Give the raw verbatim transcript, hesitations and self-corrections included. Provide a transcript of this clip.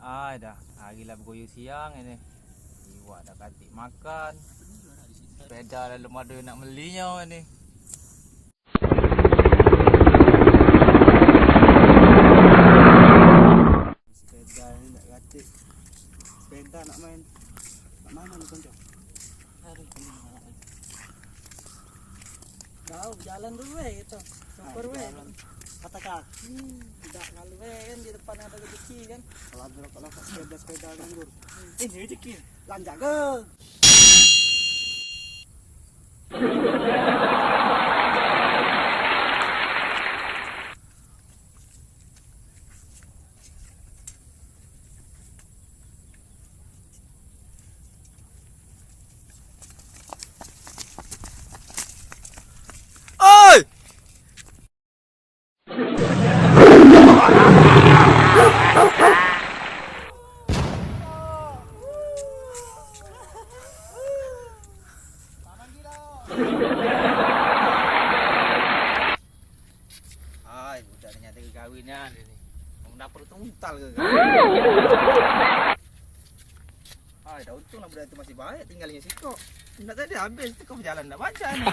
Ai dah, hari lah begoyo siang ini. Iwak dah katik makan. Sepeda lalu ado yang nak melinyo ini. Sepeda ni nak katik. Sepeda nak main. Nak main ni konco. Aduh, Kau jalan dulu weh gitu. Syukur weh. Kata kak. Hmm, tidak lalu weh kan di depan ada rezeki kan. Kalau ada kalau sepeda sepeda nganggur. Eh, ini rezeki. Lanjak ke. Oi! Ai, budak ni nyata kekawinan ni. Wong dapur tu untal ke? Ai, dah untung lah budak tu masih baik, tinggalnya sikok. Ndak tadi habis tu kau berjalan ndak baca ni.